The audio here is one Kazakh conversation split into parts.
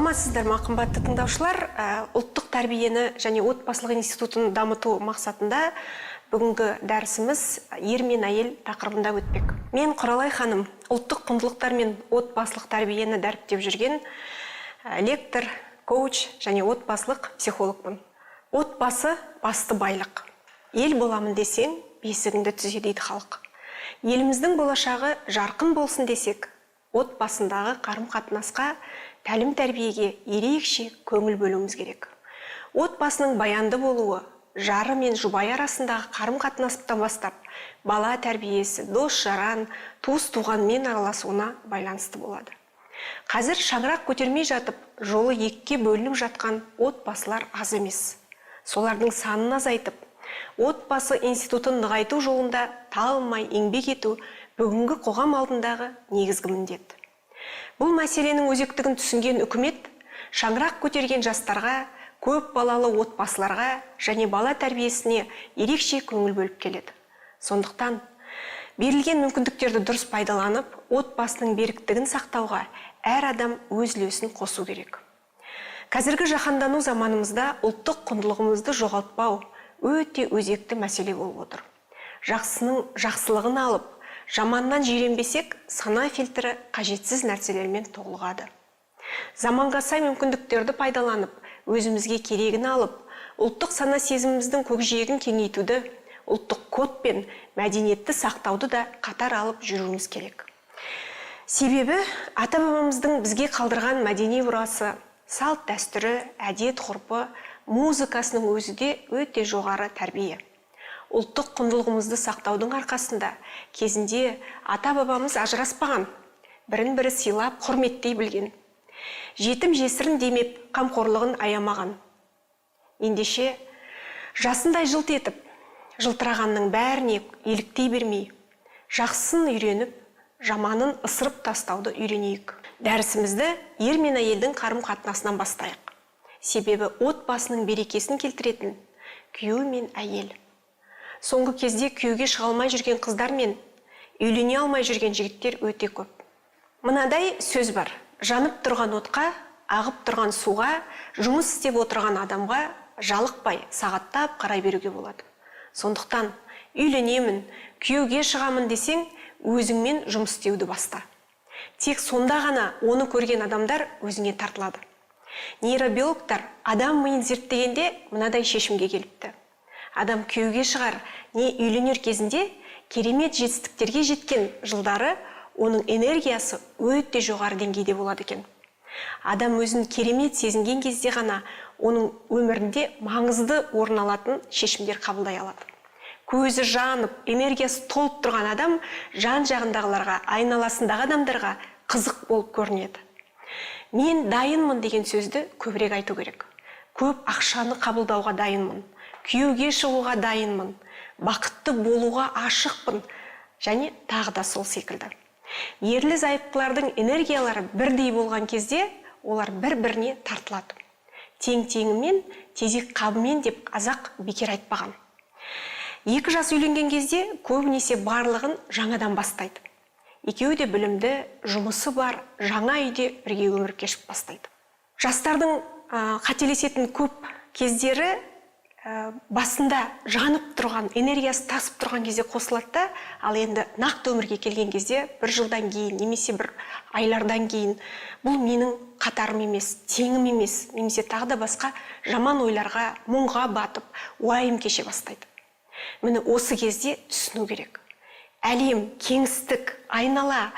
Саламатсыздар ма, қымбатты тыңдаушылар! Ұлттық тәрбиені және отбасылық институтын дамыту мақсатында бүгінгі дәрісіміз ер мен әйел тақырыбында өтпек. Мен, Құралай ханым, ұлттық құндылықтар мен отбасылық тәрбиені дәріптеп жүрген лектор, коуч және отбасылық психологпын. Отбасы – басты байлық. Ел боламын десең, бесігіңді түзе дейді халық. Еліміздің болашағы жарқын болсын десек, отбасындағы қарым қатынасқа, тәлім тәрбиеге ерекше көңіл бөлуіміз керек. Отбасының баянды болуы жары мен жұбайы арасындағы қарым қатынастан бастап, бала тәрбиесі, дос жаран, туыс туғанмен араласуына байланысты болады. Қазір шаңырақ көтермей жатып, жолы екіге бөлініп жатқан отбасылар аз емес. Солардың санын азайтып, отбасы институтын нығайту жолында талмай еңбек ету – бүгінгі қоғам алдындағы негізгі міндет. Бұл мәселенің өзектігін түсінген үкімет шаңырақ көтерген жастарға, көп балалы отбасыларға және бала тәрбиесіне ерекше көңіл бөліп келеді. Сондықтан берілген мүмкіндіктерді дұрыс пайдаланып, отбасының беріктігін сақтауға әр адам өз үлесін қосу керек. Қазіргі жаһандану заманымызда ұлттық құндылығымызды жоғалтпау өте өзекті мәселе болып отыр. Жақсының жақсылығын алып, жаманнан жиренбесек, сана фильтрі қажетсіз нәрселермен толығады. Заманға сай мүмкіндіктерді пайдаланып, өзімізге керегін алып, ұлттық сана сезіміміздің көкжиегін кеңейтуді, ұлттық код пен мәдениетті сақтауды да қатар алып жүруіміз керек. Себебі ата бабамыздың бізге қалдырған мәдени мұрасы, салт дәстүрі, әдет ғұрпы, музыкасының өзі де өте жоғары тәрбие. Ұлттық құндылығымызды сақтаудың арқасында кезінде ата бабамыз ажыраспаған, бірін бірі сыйлап, құрметтей білген, жетім жесірін демеп, қамқорлығын аямаған. Ендеше, жасындай жылт етіп жылтырағанның бәріне еліктей бермей, жақсысын үйреніп, жаманын ысырып тастауды үйренейік. Дәрісімізді ер мен әйелдің қарым қатынасынан бастайық. Себебі отбасының берекесін келтіретін – күйеу мен әйел. Соңғы кезде күйеуге шыға алмай жүрген қыздар мен үйлене алмай жүрген жігіттер өте көп. Мынадай сөз бар: жанып тұрған отқа, ағып тұрған суға, жұмыс істеп отырған адамға жалықпай сағаттап қарай беруге болады. Сондықтан үйленемін, күйеуге шығамын десең, өзіңмен жұмыс істеуді баста. Тек сонда ғана оны көрген адамдар өзіңе тартылады. Нейробиологтар адам миын зерттегенде, мынадай шешімге келіпті: адам күйеуге шығар не үйленер кезінде, керемет жетістіктерге жеткен жылдары оның энергиясы өте жоғары деңгейде болады екен. Адам өзін керемет сезінген кезде ғана оның өмірінде маңызды орын алатын шешімдер қабылдай алады. Көзі жанып, энергиясы толып тұрған адам жан жағындағыларға, айналасындағы адамдарға қызық болып көрінеді. Мен дайынмын деген сөзді көбірек айту керек. Көп ақшаны қабылдауға дайынмын, күйеуге шығуға дайынмын, бақытты болуға ашықпын және тағы да сол секілді. Ерлі зайыптылардың энергиялары бірдей болған кезде, олар бір біріне тартылады. Тең теңімен, тезек қабымен деп қазақ бекер айтпаған. Екі жас үйленген кезде көбінесе барлығын жаңадан бастайды. Екеуі де білімді, жұмысы бар, жаңа үйде бірге өмір кешіп бастайды. Жастардың қателесетін көп кездері басында жанып тұрған, энергиясы тасып тұрған кезде қосылады да, ал енді нақты өмірге келген кезде, бір жылдан кейін немесе бір айлардан кейін, бұл менің қатарым емес, теңім емес немесе тағы да басқа жаман ойларға, мұңға батып, уайым кеше бастайды. Міне, осы кезде түсіну керек: әлем, кеңістік, айнала,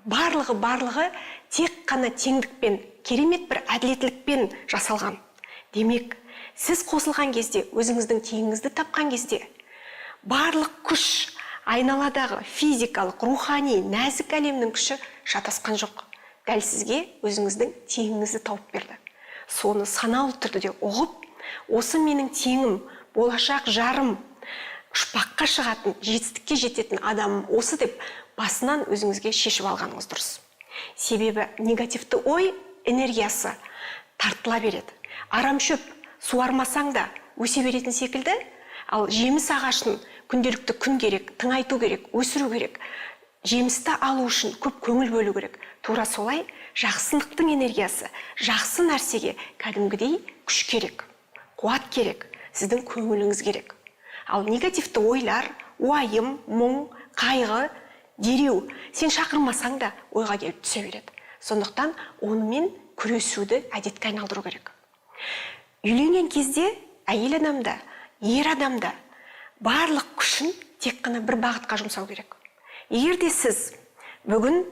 барлығы, барлығы тек қана теңдікпен, керемет бір әділеттілікпен жасалған. Демек, сіз қосылған кезде, өзіңіздің теңіңізді тапқан кезде, барлық күш, айналадағы физикалық, рухани, нәзік әлемнің күші шатасқан жоқ, дәл сізге өзіңіздің теңіңізді тауып берді. Соны саналы түрде ұғып, осы менің теңім, болашақ жарым, ұшпаққа шығатын, жетістікке жететін адамым осы деп басынан өзіңізге шешіп алғаныңыз дұрыс. Себебі негативті ой энергиясы тартыла береді. Арам шөп суармасаң да өсе беретін секілді, ал жеміс ағашын күнделікті күн керек, тыңайту керек, өсіру керек. Жемісті алу үшін көп көңіл бөлу керек. Тура солай жақсылықтың энергиясы, жақсы нәрсеге кәдімгідей күш керек, қуат керек, сіздің көңіліңіз керек. Ал негативті ойлар, уайым, мұң, қайғы дереу сен шақырмасаң да ойға келіп түсе береді. Сондықтан онымен күресуді әдетке айналдыру керек. Үйленген кезде әйел адам да, ер адам да барлық күшін тек қана бір бағытқа жұмсау керек. Егер де сіз бүгін,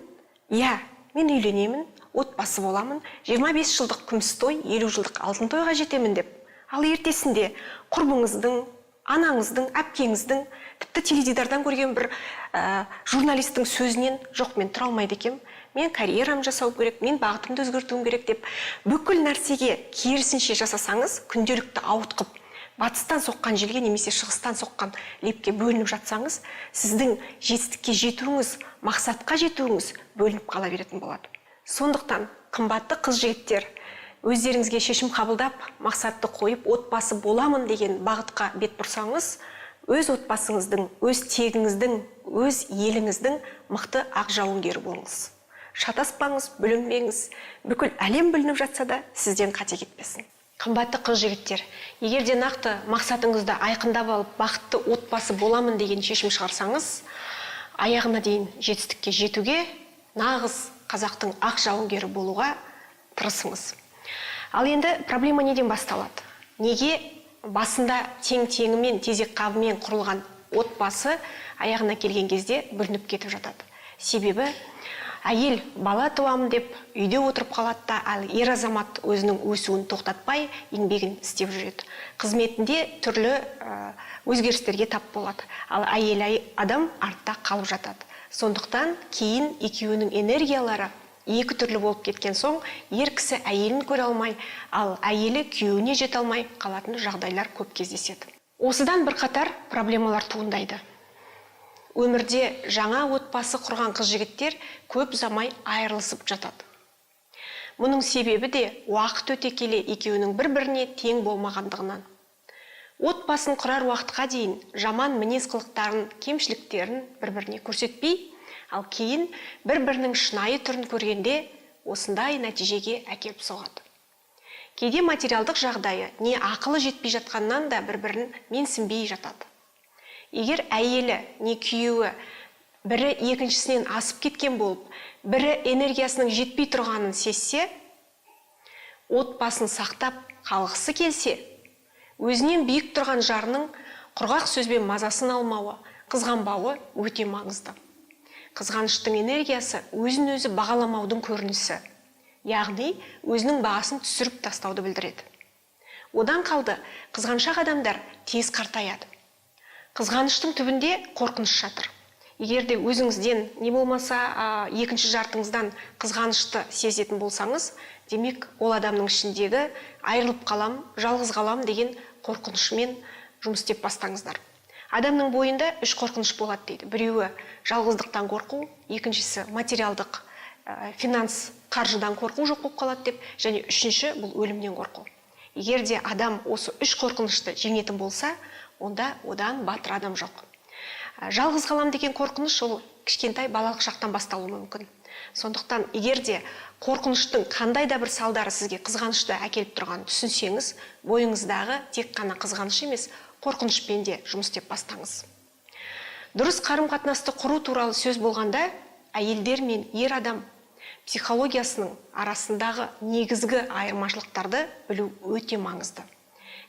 иә, мен үйленемін, отбасы боламын, 25 жылдық күміс той, 50 жылдық алтын тойға жетемін деп, ал ертесінде құрбыңыздың, анаңыздың, әпкеңіздің, тіпті теледидардан көрген бір журналистің сөзінен жоқ, мен тұра алмайды екенмін, мен карьерам жасау керек, мен бағытымды өзгертуім керек деп бүкіл нәрсеге керісінше жасасаңыз, күнделікті ауытқып, батыстан соққан желге немесе шығыстан соққан лепке бөлініп жатсаңыз, сіздің жетістікке жетуіңіз, мақсатқа жетуіңіз бөлініп қала беретін болады. Сондықтан, қымбатты қыз жігіттер, өздеріңізге шешім қабылдап, мақсатты қойып, отбасы боламын деген бағытқа бет бұрсаңыз, өз отбасыңыздың, өз тегіңіздің, өз еліңіздің мықты ақ жауынгері болыңыз. Шатаспаңыз, бүлінбеңіз. Бүкіл әлем бүлініп жатса да, сізден қате кетпесін. Қымбатты қыз жігіттер, егер де нақты мақсатыңызды айқындап алып, бақытты отбасы боламын деген шешім шығарсаңыз, аяғына дейін жетістікке жетуге, нағыз қазақтың ақ жауынгері болуға тырысыңыз. Ал енді проблема неден басталады? Неге басында тең теңімен, тезек қабымен құрылған отбасы аяғына келген кезде бүлініп кетіп жатады? Себебі әйел бала туамын деп үйде отырып қалады да, ал ер азамат өзінің өсуін тоқтатпай еңбегін істеп жүреді. Қызметінде түрлі өзгерістерге тап болады. Ал әйел адам артта қалып жатады. Сондықтан кейін екеуінің энергиялары екі түрлі болып кеткен соң, ер кісі әйелін көре алмай, ал әйелі күйеуіне жете алмай қалатын жағдайлар көп кездеседі. Осыдан бірқатар проблемалар туындайды. Өмірде жаңа отбасы құрған қыз жігіттер көп ұзамай айырылысып жатады. Мұның себебі де уақыт өте келе екеуінің бір-біріне тең болмағандығынан. Отбасын құрар уақытқа дейін жаман мінез қылықтарын, кемшіліктерін бір-біріне көрсетпей, ал кейін бір-бірінің шынайы түрін көргенде осындай нәтижеге әкеліп соғады. Кейде материалдық жағдайы не ақылы жетпей жатқаннан да бір-бірін менсінбей жатады. Егер әйелі не күйеуі бірі екіншісінен асып кеткен болып, бірі энергиясының жетпей тұрғанын сезсе, отбасын сақтап қалғысы келсе, өзінен биік тұрған жарының құрғақ сөзбен мазасын алмауы, қызғанбауы өте маңызды. Қызғаныштың энергиясы өзін өзі бағаламаудың көрінісі, яғни өзінің бағасын түсіріп тастауды білдіреді. Одан қалды қызғаншақ адамдар тез қартаяды. Қызғаныштың түбінде қорқыныш жатыр. Егер де өзіңізден, не болмаса екінші жартыңыздан қызғанышты сезетін болсаңыз, демек ол адамның ішіндегі айырылып қалам, жалғыз қалам деген қорқынышымен жұмыс істеп бастаңыздар. Адамның бойында үш қорқыныш болады дейді. Біреуі жалғыздықтан қорқу, екіншісі материалдық, финанс қаржыдан қорқу, жоқ болып қалады деп, және үшінші бұл өлімнен қорқу. Егер де адам осы үш қорқынышты жеңетін болса, онда одан батыр адам жоқ. Жалғыз қалам деген қорқыныш ол кішкентай балалық шақтан басталуы мүмкін. Сондықтан егер де қорқыныштың қандай да бір салдары сізге қызғанышты әкеліп тұрғанын түсінсеңіз, бойыңыздағы тек қана қызғаныш емес, қорқынышпен де жұмыс істеп бастаңыз. Дұрыс қарым-қатынасты құру туралы сөз болғанда, әйелдер мен ер адам психологиясының арасындағы негізгі айырмашылықтарды білу өте маңызды.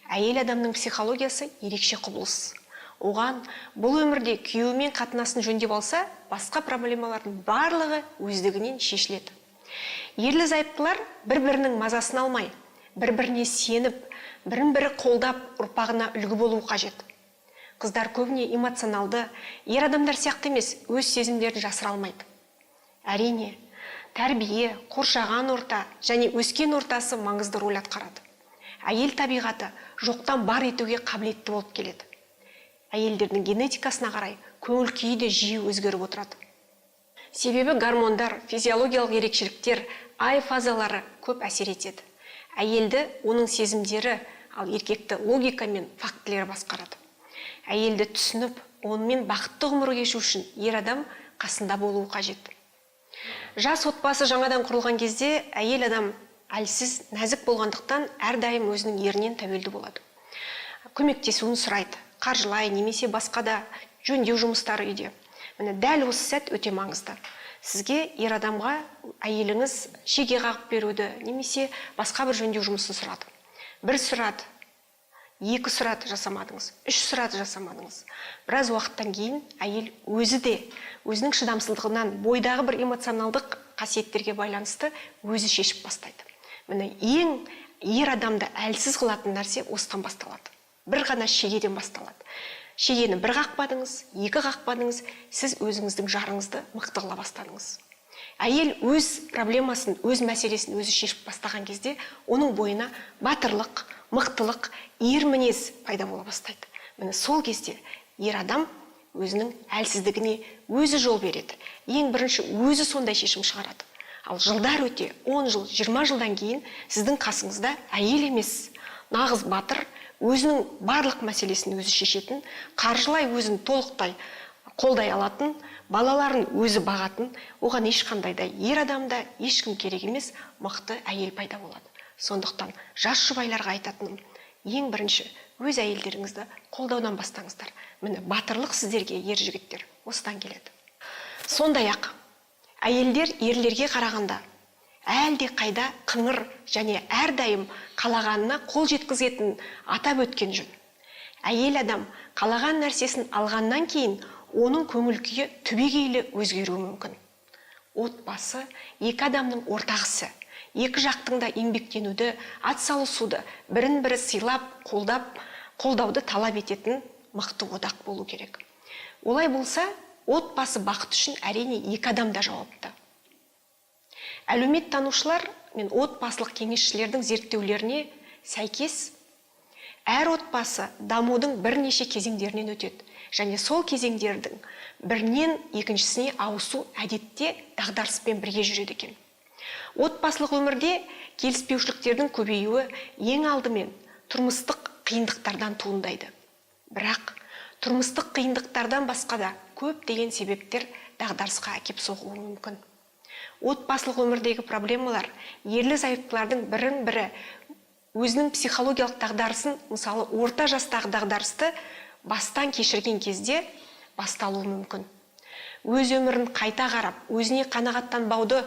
Әйел адамның психологиясы ерекше құбылыс. Оған бұл өмірде күйеуімен қатынасын жөндеп алса, басқа проблемалардың барлығы өздігінен шешіледі. Ерлі зайыптылар бір-бірінің мазасын алмай, бір-біріне сеніп, бірін-бірі қолдап, ұрпағына үлгі болуы қажет. Қыздар көбіне эмоционалды, ер адамдар сияқты емес, өз сезімдерін жасыра алмайды. Әрине, тәрбие, қоршаған орта және өскен ортасы маңызды рөл атқарады. Әйел табиғаты жоқтан бар етуге қабілетті болып келеді. Әйелдердің генетикасына қарай көңіл күйі де жиі өзгеріп отырады. Себебі гормондар, физиологиялық ерекшеліктер, ай фазалары көп әсер етеді. Әйелді оның сезімдері, ал еркекті логика мен фактілері басқарады. Әйелді түсініп, онымен бақытты ғұмыр кешу үшін ер адам қасында болуы қажет. Жас отбасы жаңадан құрылған кезде әйел адам әлсіз, нәзік болғандықтан, әрдайым өзінің ерінен тәуелді болады. Көмектесуін сұрайды, қаржылай немесе басқа да жөндеу жұмыстары үйде. Міне, дәл осы сәт өте маңызды. Сізге, ер адамға, әйеліңіз шеге қағып беруді немесе басқа бір жөндеу жұмысын сұрады. Бір сұрады, екі сұрады, жасамадыңыз, үш сұрады, жасамадыңыз. Біраз уақыттан кейін әйел өзі де өзінің шыдамсыздығынан, бойдағы бір эмоционалдық қасиеттерге байланысты өзі шешіп бастайды. Міне, ең ер адамды әлсіз қылатын нәрсе осыдан басталады, бір ғана шегеден басталады. Шегені бір қақпадыңыз, екі қақпадыңыз, сіз өзіңіздің жарыңызды мықты қыла бастадыңыз. Әйел өз проблемасын, өз мәселесін өзі шешіп бастаған кезде оның бойына батырлық, мықтылық, ер мінез пайда бола бастайды. Міне, сол кезде ер адам өзінің әлсіздігіне өзі жол береді. Ең бірінші өзі сондай шешім шығарады. Ал жылдар өте, 10 жыл, 20 жылдан кейін сіздің қасыңызда әйел емес, нағыз батыр, өзінің барлық мәселесін өзі шешетін, қаржылай өзін толықтай қолдай алатын, балаларын өзі бағатын, оған ешқандай да ер адам да, ешкім керек емес, мықты әйел пайда болады. Сондықтан жас жұбайларға айтатыным: ең бірінші өз әйелдеріңізді қолдаудан бастаңыздар. Міне, батырлық сіздерге, ер жігіттер, осыдан келеді. Сондай ақ әйелдер ерлерге қарағанда әлде қайда қыңыр және әрдайым қалағанына қол жеткізетінін атап өткен жөн. Әйел адам қалаған нәрсесін алғаннан кейін оның көңіл күйі түбегейлі өзгеруі мүмкін. Отбасы – екі адамның ортақ ісі. Екі жақтың да еңбектенуді, атсалысуды, бірін бірі сыйлап, қолдап, қолдауды талап ететін мықты одақ болу керек. Олай болса, отбасы бақыт үшін, әрине, екі адам да жауапты. Әлеуметтанушылар мен отбасылық кеңесшілердің зерттеулеріне сәйкес, әр отбасы дамудың бірнеше кезеңдерінен өтеді және сол кезеңдердің бірінен екіншісіне ауысу әдетте дағдарыспен бірге жүреді екен. Отбасылық өмірде келіспеушіліктердің көбеюі ең алдымен тұрмыстық қиындықтардан туындайды. Бірақ тұрмыстық қиындықтардан басқа да көптеген себептер дағдарысқа әкеп соғуы мүмкін. Отбасылық өмірдегі проблемалар ерлі зайыптылардың бірін бірі өзінің психологиялық дағдарысын, мысалы, орта жастағы дағдарысты бастан кешірген кезде басталуы мүмкін. Өз өмірін қайта қарап, өзіне қанағаттанбауды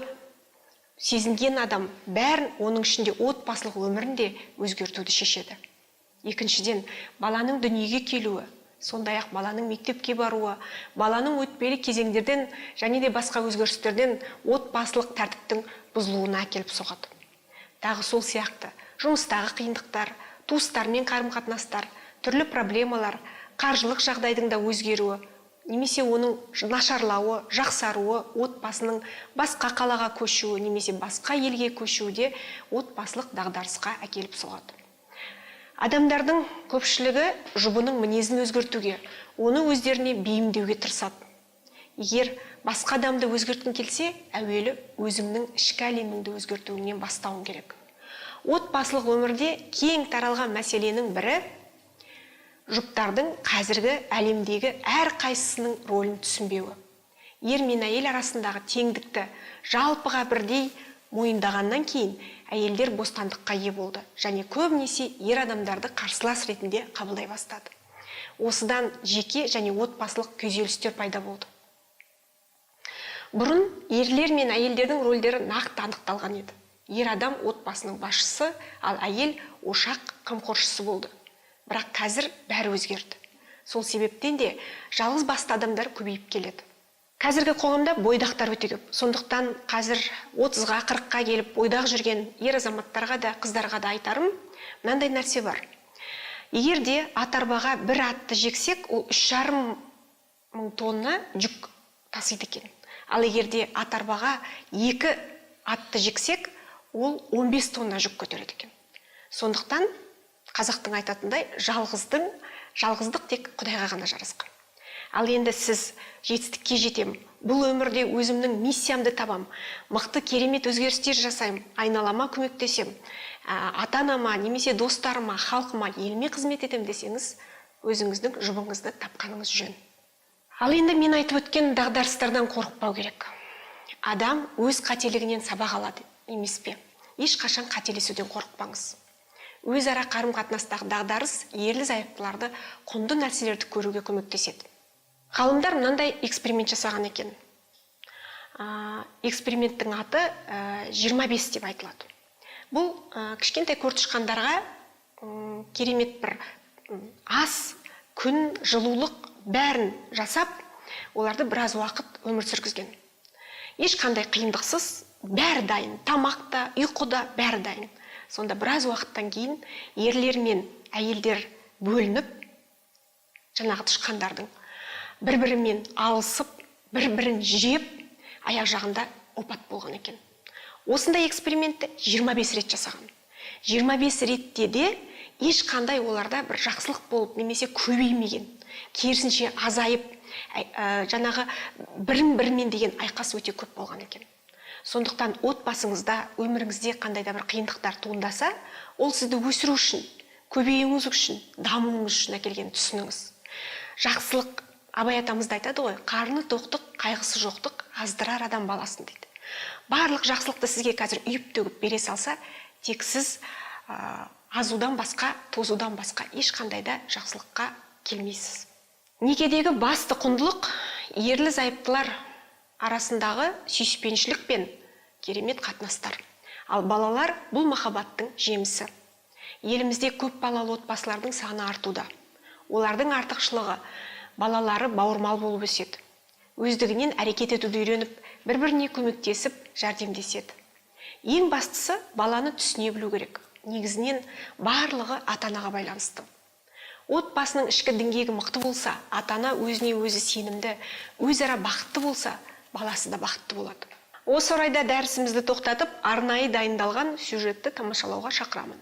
сезінген адам бәрін, оның ішінде отбасылық өмірін де өзгертуді шешеді. Екіншіден, баланың дүниеге келуі, сондай ақ баланың мектепке баруы, баланың өтпелі кезеңдерден және де басқа өзгерістерден отбасылық тәртіптің бұзылуына әкеліп соғады. Тағы сол сияқты жұмыстағы қиындықтар, туыстармен қарым қатынастар, түрлі проблемалар, қаржылық жағдайдың да өзгеруі немесе оның нашарлауы, жақсаруы, отбасының басқа қалаға көшуі немесе басқа елге көшуі де отбасылық дағдарысқа әкеліп соғады. Адамдардың көпшілігі жұбының мінезін өзгертуге, оны өздеріне бейімдеуге тырысады. Егер басқа адамды өзгерткің келсе, әуелі өзіңнің ішкі әлеміңді өзгертуіңнен бастауың керек. Отбасылық өмірде кең таралған мәселенің бірі – жұптардың қазіргі әлемдегі әрқайсысының рөлін түсінбеуі. Ер мен әйел арасындағы теңдікті жалпыға бірдей мойындағаннан кейін әйелдер бостандыққа ие болды және көбінесе ер адамдарды қарсылас ретінде қабылдай бастады. Осыдан жеке және отбасылық күйзелістер пайда болды. Бұрын ерлер мен әйелдердің рөлдері нақты анықталған еді. Ер адам отбасының басшысы, ал әйел ошақ қамқоршысы болды. Бірақ қазір бәрі өзгерді. Сол себептен де жалғыз басты адамдар көбейіп келеді. Қазіргі қоғамда бойдақтар өте көп. Сондықтан қазір 30-ға, 40-қа келіп бойдақ жүрген ер азаматтарға да, қыздарға да айтарым мынандай нәрсе бар: егер де ат арбаға бір атты жексек, ол 3,5 мың тонна жүк тасиды екен. Ал егер де ат арбаға екі атты жексек, ол 15 тонна жүк көтереді екен. Сондықтан қазақтың айтатындай, жалғыздық тек Құдайға ғана жарасқан. Ал енді сіз жетістікке жетем, бұл өмірде өзімнің миссиямды табам, мықты, керемет өзгерістер жасаймын, айналама көмектесем, ата анама немесе достарыма, халқыма, еліме қызмет етемін десеңіз, өзіңіздің жұбыңызды тапқаныңыз жөн. Ал енді мен айтып өткен дағдарыстардан қорықпау керек. Адам өз қателігінен сабақ алады емес пе? Ешқашан қателесуден қорықпаңыз. Өзара қарым-қатынастағы дағдарыс ерлі зайыптыларды құнды нәрселерді көруге көмектеседі. Ғалымдар мынандай эксперимент жасаған екен. Эксперименттің аты 25 деп айтылады. Бұл кішкентай көртышқандарға керемет бір ас, күн, жылулық бәрін жасап, оларды біраз уақыт өмір сүргізген. Ешқандай қиындықсыз, бәрі дайын, тамақ та, ұйқы да, бәрі дайын. Сонда біраз уақыттан кейін ерлер мен әйелдер бөлініп, жаңағы тышқандардың бір-бірімен алысып, бір-бірін жеп, аяқ жағында опат болған екен. Осындай экспериментті 25 рет жасаған. 25 ретте де ешқандай оларда бір жақсылық болып немесе көбеймеген, керісінше азайып, жаңағы бірін бірімен деген айқас өте көп болған екен. Сондықтан отбасыңызда, өміріңізде қандай да бір қиындықтар туындаса, ол сізді өсіру үшін, көбеюіңіз үшін, дамуыңыз үшін әкелгенін түсініңіз. Жақсылық, Абай атамыз да айтады ғой, қарны тоқтық, қайғысы жоқтық аздырар адам баласын дейді. Барлық жақсылықты сізге қазір үйіп төгіп бере салса, тек сіз азудан басқа, тозудан басқа ешқандай да жақсылыққа келмейсіз. Некедегі басты құндылық ерлі зайыптылар арасындағы сүйіспеншілік пен керемет қатынастар. Ал балалар бұл махаббаттың жемісі. Елімізде көп балалы отбасылардың саны артуда. Олардың артықшылығы балалары бауырмал болып өседі. Өздігінен әрекет етуді үйреніп, бір-біріне көмектесіп, жәрдемдеседі. Ең бастысы баланы түсіне білу керек. Негізінен барлығы ата-анаға байланысты. Отбасының ішкі діңгегі мықты болса, ата-ана өзіне өзі сенімді, өзара бақытты болса, баласы да бақытты болады. Осы орайда дәрісімізді тоқтатып, арнайы дайындалған сюжетті тамашалауға шақырамын.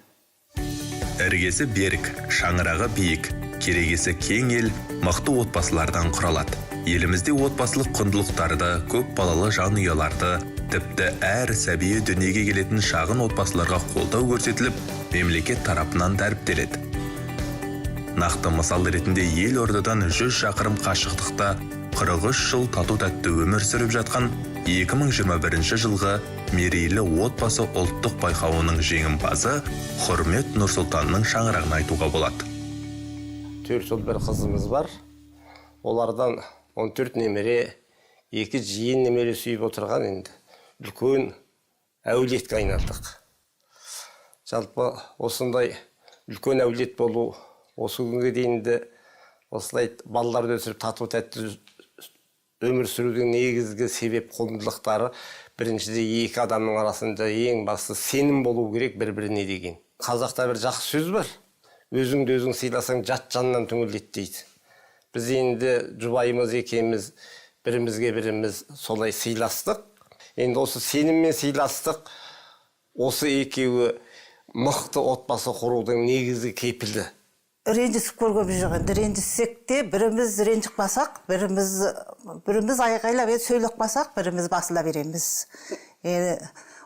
Іргесі берік, шаңырағы биік, керегесі кең ел мықты отбасылардан құралады. Елімізде отбасылық құндылықтарды, көп балалы жанұяларды, тіпті әр сәбиі дүниеге келетін шағын отбасыларға қолдау көрсетіліп, мемлекет тарапынан дәріптеледі. Нақты мысал ретінде елордадан 100 шақырым қашықтықта 43 жыл тату-тәтті өмір сүріп жатқан 2021 жылғы мерейлі отбасы ұлттық байқауының жеңімпазы Құрмет Нұрсұлтанның шаңырағын айтуға болады. 4 ұл, бір қызымыз бар. Олардан 14 немере, 2 жиен немере сүйіп отырған, енді үлкен әулетке айналдық. Жалпы осындай үлкен әулет болу, осы күнге дейін де осылай балаларды өсіріп, тату тәтті өмір сүрудің негізгі себеп құндылықтары біріншіде екі адамның арасында ең басты сенім болу керек бір біріне деген. Қазақта бір жақсы сөз бар: өзіңді өзің сыйласаң, жат жаннан түңіледі дейді. Біз енді жұбайымыз екеуміз бірімізге біріміз солай сыйластық. Енді осы сенім мен сыйластық, осы екеуі мықты отбасы құрудың негізгі кепілі. Ренжісіп көргенбіз жоқ. Енді ренжіссек те, біріміз ренжіп қалсақ, біріміз айғайлап енді сөйлеп қалсақ, біріміз басыла береміз. Енді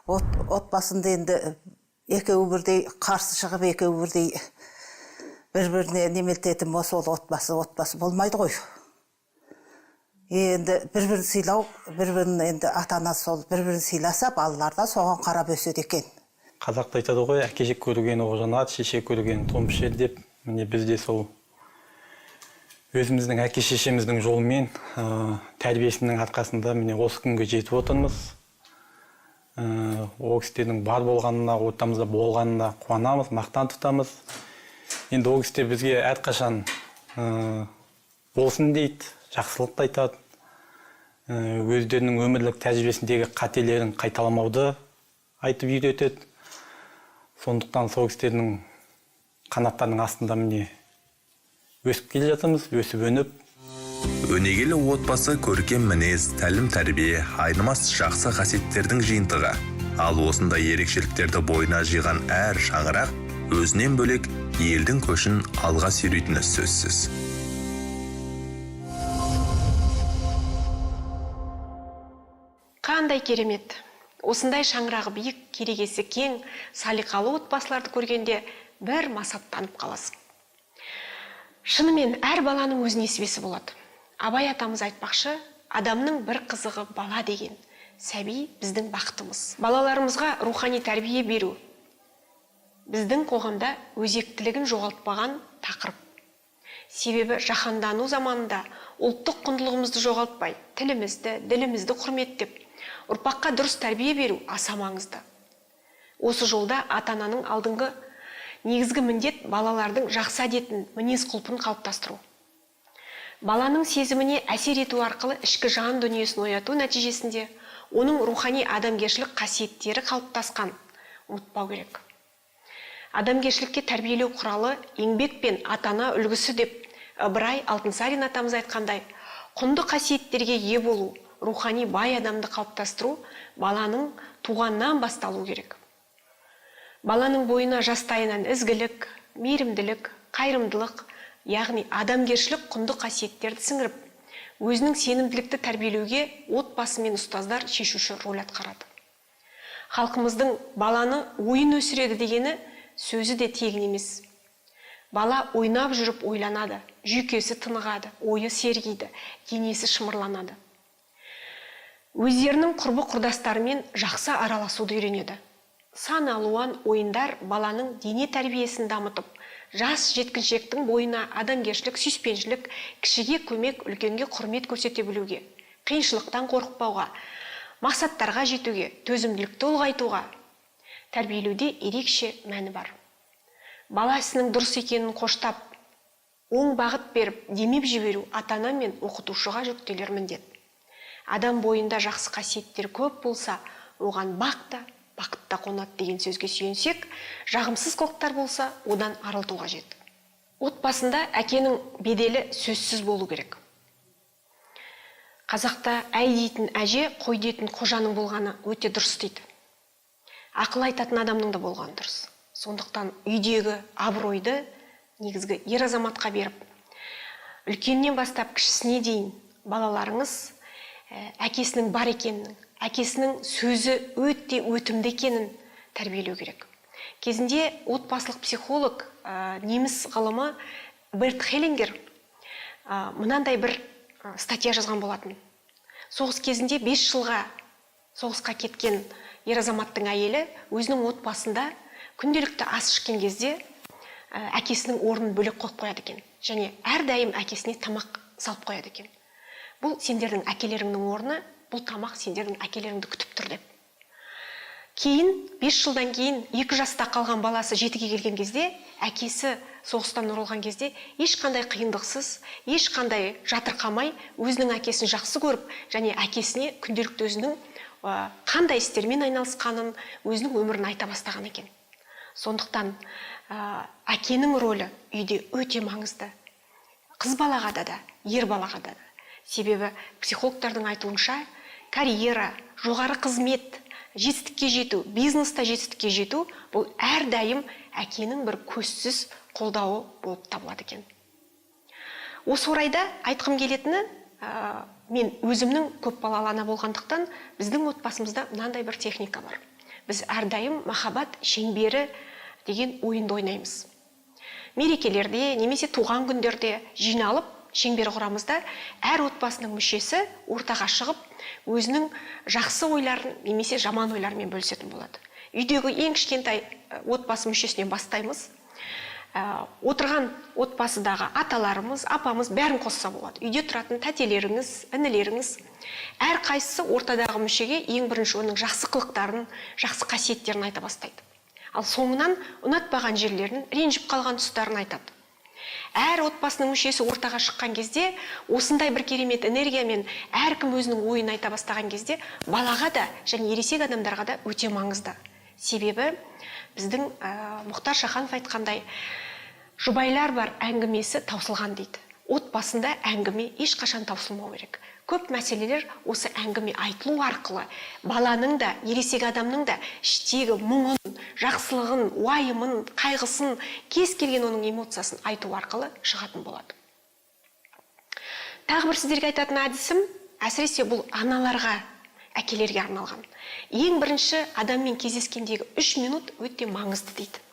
отбасында енді екеуі бірдей қарсы шығып, екеуі бірдей бір біріне немететін болса, ол отбасы болмайды ғой. Енді бір бірін сыйлау, бір бірін, енді ата ана сол бір бірін сыйласа, балалар да соған қарап өседі екен. Қазақта айтады ғой, әке көрген оқ жанады, шеше көрген тон пішеді деп. Міне, біз де сол өзіміздің әке шешеміздің жолымен, тәрбиесінің арқасында міне осы күнге жетіп отырмыз. Ол кісілердің бар болғанына, ортамызда болғанына қуанамыз, мақтан тұтамыз. Енді ол кісілер бізге әрқашан болсын дейді, жақсылықты айтады. Өздерінің өмірлік тәжірибесіндегі қателерін қайталамауды айтып үйретеді. Сондықтан сол кісілердің қанаттарының астында міне өсіп келе жатырмыз, өсіп өніп. Өнегелі отбасы көркем мінез, тәлім тәрбие, айнымас жақсы қасиеттердің жиынтығы. Ал осындай ерекшеліктерді бойына жиған әр шаңырақ өзінен бөлек елдің көшін алға сүйрейтіні сөзсіз. Қандай керемет! Осындай шаңырағы биік, керегесі кең, салиқалы отбасыларды көргенде бір масаттанып қаласың. Шынымен әр баланың өз несібесі болады. Абай атамыз айтпақшы, адамның бір қызығы бала деген, сәби біздің бақытымыз. Балаларымызға рухани тәрбие беру біздің қоғамда өзектілігін жоғалтпаған тақырып. Себебі жаһандану заманында ұлттық құндылығымызды жоғалтпай, тілімізді, ділімізді құрметтеп, ұрпаққа дұрыс тәрбие беру аса маңызды. Осы жолда ата-ананың алдыңғы негізгі міндет балалардың жақсы әдетін, мінез құлпын қалыптастыру. Баланың сезіміне әсер ету арқылы ішкі жан дүниесін ояту нәтижесінде оның рухани адамгершілік қасиеттері қалыптасқан ұмытпау керек. Адамгершілікке тәрбиелеу құралы еңбек пен ата-ана үлгісі деп Ыбырай Алтынсарин атамыз айтқандай, құнды қасиеттерге ие болу, рухани бай адамды қалыптастыру баланың туғаннан басталу керек. Баланың бойына жастайынан ізгілік, мейірімділік, қайырымдылық, яғни адамгершілік құнды қасиеттерді сіңіріп, өзінің сенімділікті тәрбиелеуге отбасы мен ұстаздар шешуші роль атқарады. Халқымыздың баланы ойын өсіреді дегені сөзі де тегін емес. Бала ойнап жүріп ойланады, жүйкесі тынығады, ойы сергиді, денесі шымырланады. Өздерінің құрбы құрдастарымен жақсы араласуды үйренеді. Сан алуан ойындар баланың дене тәрбиесін дамытып, жас жеткіншектің бойына адамгершілік, сүйіспеншілік, кішіге көмек, үлкенге құрмет көрсете білуге, қиыншылықтан қорықпауға, мақсаттарға жетуге, төзімділікті ұлғайтуға тәрбиелеуде ерекше мәні бар. Бала ісінің дұрыс екенін қоштап, оң бағыт беріп, демеп жіберу ата-ана мен оқытушыға жүктелер міндет. Адам бойында жақсы қасиеттер көп болса, оған бақ та, бақыт та қонады деген сөзге сүйенсек, жағымсыз қылықтар болса, одан арылту қажет. Отбасында әкенің беделі сөзсіз болу керек. Қазақта әй дейтін әже, қой дейтін қожаның болғаны өте дұрыс дейді. Ақыл айтатын адамның да болғаны дұрыс. Сондықтан үйдегі абыройды негізгі ер азаматқа беріп, үлкеннен бастап кішісіне дейін балаларыңыз әкесінің бар екенін, әкесінің сөзі өте өтімді екенін тәрбиелеу керек. Кезінде отбасылық психолог, неміс ғалымы Берт Хеллингер мынандай бір статья жазған болатын. Соғыс кезінде 5 жылға соғысқа кеткен ер азаматтың әйелі өзінің отбасында күнделікті ас ішкен кезде әкесінің орнын бөлек қойып қояды екен. Және әрдайым әкесіне тамақ салып қояды екен. Бұл сендердің әкелеріңнің орны, бұл тамақ сендердің әкелеріңді күтіп тұр деп. Кейін, 5 жылдан кейін 2 жаста қалған баласы 7-ге келген кезде, әкесі соғыстан оралған кезде ешқандай қиындықсыз, ешқандай жатырқамай өзінің әкесін жақсы көріп, және әкесіне күнделікті өзінің қандай істермен айналысқанын, өзінің өмірін айта бастаған екен. Сондықтан әкенің рөлі үйде өте маңызды. Қыз балаға да, ер балаға да. Себебі психологтардың айтуынша, карьера, жоғары қызмет, жетістікке жету, бизнеста жетістікке жету бұл әрдайым әкенің бір көзсіз қолдауы болып табылады екен. Осы орайда айтқым келетіні, мен өзімнің көп балалы ана болғандықтан біздің отбасымызда мынандай бір техника бар. Біз әрдайым махаббат шеңбері деген ойынды ойнаймыз. Мерекелерде немесе туған күндерде жиналып шеңбер құрамыз да, әр отбасының мүшесі ортаға шығып, өзінің жақсы ойларын немесе жаман ойларымен бөлісетін болады. Үйдегі ең кішкентай отбасы мүшесінен бастаймыз. Отырған отбасыдағы аталарымыз, апамыз бәрін қосса болады. Үйде тұратын тәтелеріңіз, інілеріңіз, әрқайсысы ортадағы мүшеге ең бірінші оның жақсы қылықтарын, жақсы қасиеттерін айта бастайды. Ал соңынан ұнатпаған жерлерін, ренжіп қалған тұстарын айтады. Әр отбасының мүшесі ортаға шыққан кезде осындай бір керемет энергиямен әркім өзінің ойын айта бастаған кезде балаға да және ересек адамдарға да өте маңызды. Себебі біздің Мұхтар Шаханов айтқандай, жұбайлар бар әңгімесі таусылған дейді. Отбасында әңгіме ешқашан таусылмау керек. Көп мәселелер осы әңгіме айтылу арқылы баланың да, ересек адамның да іштегі мұңын, жақсылығын, уайымын, қайғысын, кез келген оның эмоциясын айту арқылы шығатын болады. Тағы бір сіздерге айтатын әдісім, әсіресе бұл аналарға, әкелерге арналған. Ең бірінші адаммен кездескендегі 3 минут өте маңызды дейді.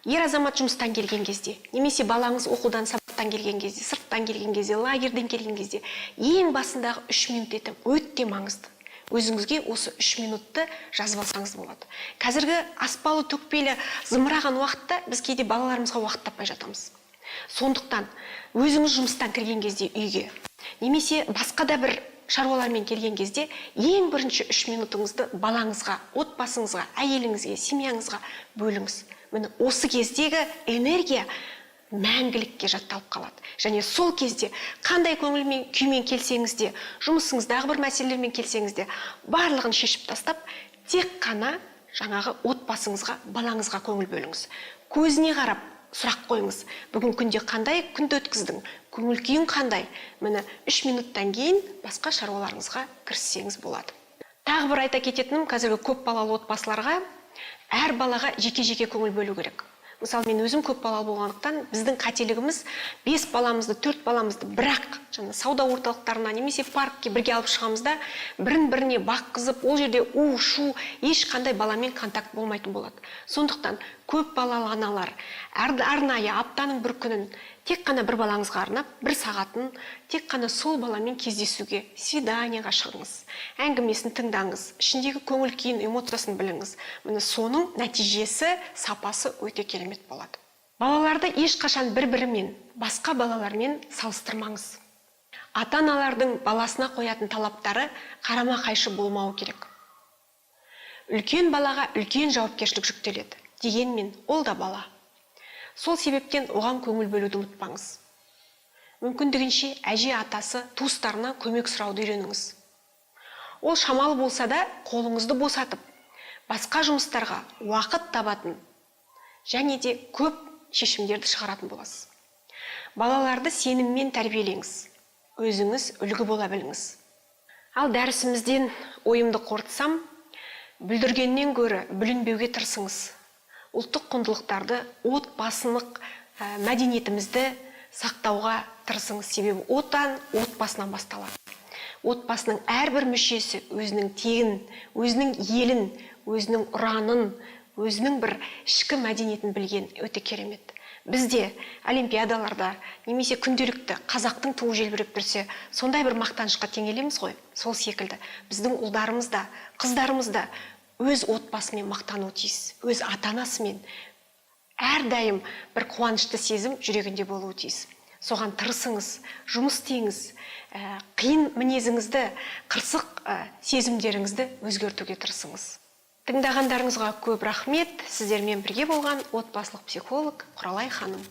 Ер азамат жұмыстан келген кезде, немесе балаңыз оқудан сабақтан Жұмыстан келген кезде, сырттан келген кезде, лагерьден келген кезде ең басындағы 3 минут ертең өте маңызды. Өзіңізге осы 3 минутты жазып алсаңыз болады. Қазіргі аспалы төкпелі зымыраған уақытта біз кейде балаларымызға уақыт таппай жатамыз. Сондықтан өзіңіз жұмыстан кірген кезде үйге немесе басқа да бір шаруалармен келген кезде ең бірінші 3 минутыңызды балаңызға, отбасыңызға, әйеліңізге, семьяңызға бөліңіз. Міне, осы кездегі энергия мәңгілікке жатталып қалады. Және сол кезде қандай көңілмен, күймен келсеңіз де, жұмысыңыздағы бір мәселелермен келсеңіз де, барлығын шешіп тастап, тек қана жаңағы отбасыңызға, балаңызға көңіл бөліңіз. Көзіне қарап сұрақ қойыңыз: «Бүгін күнде қандай күнді өткіздің? Көңіл күйің қандай?» Міне, 3 минуттан кейін басқа шаруаларыңызға кіріссеңіз болады. Тағы бір айта кететінім, қазіргі көп балалы отбасыларға әр балаға жеке жеке көңіл бөлу керек. Мысалы, мен өзім көп балалы болғандықтан, біздің қателігіміз: бес баламызды, төрт баламызды бірақ жаңа сауда орталықтарына немесе паркке бірге алып шығамыз да, бірін біріне баққызып, ол жерде у шу, ешқандай баламен контакт болмайтын болады. Сондықтан көп балалы аналар арнайы аптаның бір күнін тек қана бір балаңызға арнап, бір сағатын тек қана сол баламен кездесуге, свиданиеға шығыңыз, әңгімесін тыңдаңыз, ішіндегі көңіл күйін, эмоциясын біліңіз. Міне, соның нәтижесі, сапасы өте керемет болады. Балаларды ешқашан бір бірімен, басқа балалармен салыстырмаңыз. Ата аналардың баласына қоятын талаптары қарама қайшы болмауы керек. Үлкен балаға үлкен жауапкершілік жүктеледі, дегенмен ол да бала. Сол себептен оған көңіл бөлуді ұмытпаңыз. Мүмкіндігінше әже, атасы, туыстарына көмек сұрауды үйреніңіз. Ол шамалы болса да, қолыңызды босатып, басқа жұмыстарға уақыт табатын және де көп шешімдерді шығаратын боласыз. Балаларды сеніммен тәрбиелеңіз, өзіңіз үлгі бола біліңіз. Ал дәрісімізден ойымды қорытсам, бүлдіргеннен гөрі бүлінбеуге тырысыңыз. Ұлттық құндылықтарды, отбасылық мәдениетімізді сақтауға тырысыңыз, себебі отан отбасынан басталады. Отбасының әрбір мүшесі өзінің тегін, өзінің елін, өзінің ұранын, өзінің бір ішкі мәдениетін білген өте керемет. Бізде олимпиадаларда немесе күнделікті қазақтың туы желбіреп тұрсе, сондай бір мақтанышқа теңелеміз ғой. Сол секілді біздің ұлдарымыз да, қыздарымыз да өз отбасымен мақтануы тиіс, өз ата анасымен әрдайым бір қуанышты сезім жүрегінде болуы тиіс. Соған тырысыңыз, жұмыс істеңіз, қиын мінезіңізді, қырсық сезімдеріңізді өзгертуге тырысыңыз. Тыңдағандарыңызға көп рахмет. Сіздермен бірге болған отбасылық психолог Құралай ханым.